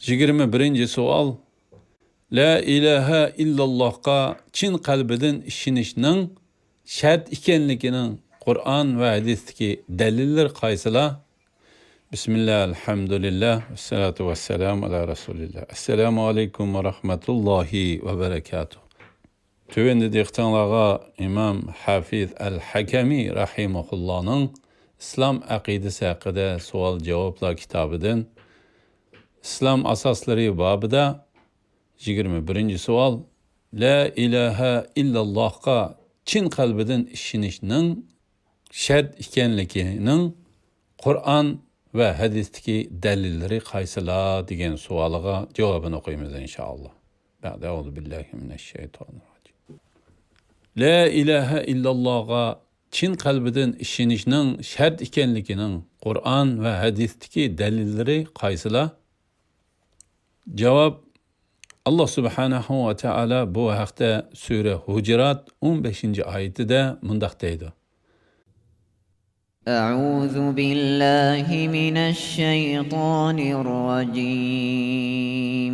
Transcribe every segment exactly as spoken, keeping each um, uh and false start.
يىگىرمە بىرىنچى سوئال. لا ئىلاھە ئىللاللاھقا چىن قەلبىدىن ئىشىنىشنىڭ شەرت ئىكەنلىكىنىڭ قۇرئان ۋە ھەدىستىكى دەلىللىرى قايسىلار؟ بىسمىللا، ئەلھەمدۇلىللا، ۋەسسالاتۇ ۋەسسالامۇ ئەلا رەسۇلىللا. ئەسسالامۇ ئەلەيكۇم ۋە رەھمەتۇللاھى ۋە بەرەكاتۇھ. تۆۋەندە دىققىتىڭلارغا ئىمام ھافىز ئەل ھەكەمى رەھىمەھۇللانىڭ ئىسلام ئەقىدىسى ھەققىدە سوئال-جاۋابلار كىتابىدىن ئىسلام ئاساسلىرى بابىدا يىگىرمە بىرىنچى سوئال، لا ئىلاھە ئىللاللاھقا چىن قەلبىدىن ئىشىنىشنىڭ شەرت ئىكەنلىكىنىڭ قۇرئان ۋە ھەدىستىكى دەلىللىرى قايسىلار دېگەن سوئالىغا جاۋابىنى ئوقۇيمىز ئىنشائاللا. بەئدە، ئەئۇزۇ بىللاھى مىنەششەيتانىر راجىم. لا ئىلاھە ئىللاللاھقا چىن قەلبىدىن ئىشىنىشنىڭ شەرت ئىكەنلىكىنىڭ قۇرئان ۋە ھەدىستىكى دەلىللىرى قايسىلار؟ جاۋاب، ئاللا سۇبھانەھۇ ۋە تائالا بۇ ھەقتە سۈرە ھۇجرات ئون بەشىنچى ئايىتىدە مۇنداق دەيدۇ. أعوذ بالله من الشيطان الرجيم.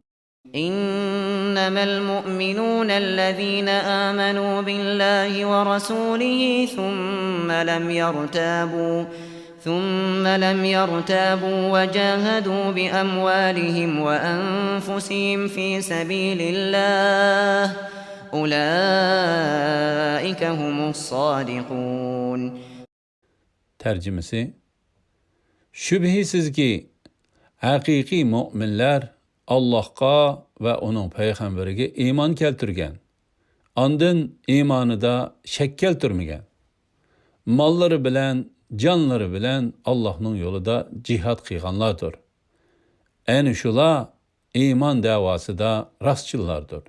إنما المؤمنون الذين آمنوا بالله ورسوله ثم لم يرتابوا ثم لم يرتابوا وجاهدوا بأموالهم وأنفسهم في سبيل الله أولئك هم الصادقون. تەرجىمىسى، شۈبھىسىزكى، ھەقىقىي مۆمىنلەر ئاللاھقا ۋە ئۇنىڭ پەيغەمبىرىگە ئىمان كەلتۈرگەن، ئاندىن ئىمانىدا شەك كەلتۈرمىگەن، ماللىرى بىلەن، جانلىرى بىلەن ئاللاھنىڭ يولىدا جىھاد قىلغانلاردۇر. ئەنە شۇلار ئىمان دەۋاسىدا راستچىللاردۇر.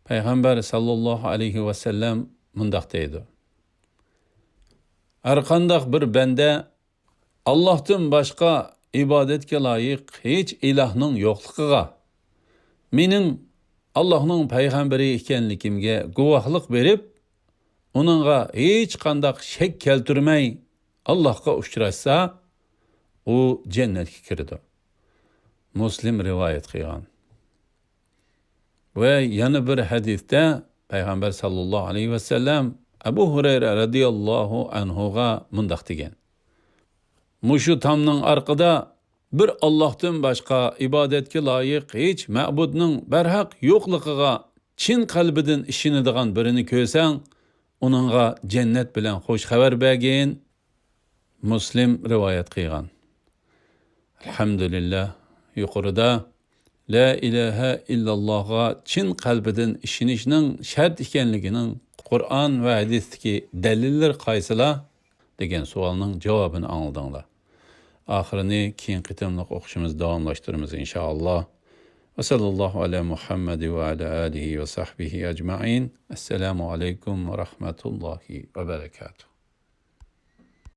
پەيغەمبەر ساللاللاھۇ ئەلەيھى ۋەسەللەم مۇنداق دەيدۇ، ھەرقانداق بىر بەندە ئاللاھتىن باشقا ئىبادەتكە لايىق ھېچ ئىلاھنىڭ يوقلۇقىغا، مېنىڭ ئاللاھنىڭ پەيغەمبىرى ئىكەنلىكىمگە گۇۋاھلىق بېرىپ، ئۇنىڭغا ھېچقانداق شەك كەلتۈرمەي ئاللاھقا ئۇچراشسا، ئۇ جەننەتكە كىرىدۇ. مۇسلىم رىۋايەت قىلغان. ۋە يەنە بىر ھەدىستە پەيغەمبەر ساللاللاھۇ ئەلەيھى ۋەسەللەم ئەبۇ ھۇرەيرە رەزىياللاھۇ ئەنھۇغا مۇنداق دېگەن، مۇشۇ تامنىڭ ئارقىدا بىر ئاللاھتىن باشقا ئىبادەتكە لايىق ھېچ مەبۇدنىڭ بەرھەق يوقلۇقىغا چىن قەلبىدىن ئىشىنىدىغان بىرىنى كۆرسەڭ، ئۇنىڭغا جەننەت بىلەن خۇش خەۋەر بەرگىن. مۇسلىم رىۋايەت قىلغان. ئەلھەمدۇلىللا، يۇقىرىدا لا ئىلاھە ئىللاللاھقا چىن قەلبىدىن ئىشىنىشنىڭ شەرت ئىكەنلىكىنىڭ قۇرئان ۋە ھەدىستىكى دەلىللىرى قايسىلار؟ دېگەن سوئالنىڭ جاۋابىنى ئاڭلىدىڭلار. ئاخىرىنى كېيىنكى قېتىملىق ئوقۇشىمىزدا داۋاملاشتۇرىمىز، ئىنشائاللا. ۋە ساللاللاھۇ ئەلا مۇھەممەد ۋە ئەلا ئالىھى ۋە سەھبىھى ئەجمەئىن. ئەسسالامۇ ئەلەيكۇم ۋە رەھمەتۇللاھى ۋە بەرەكاتۇھ.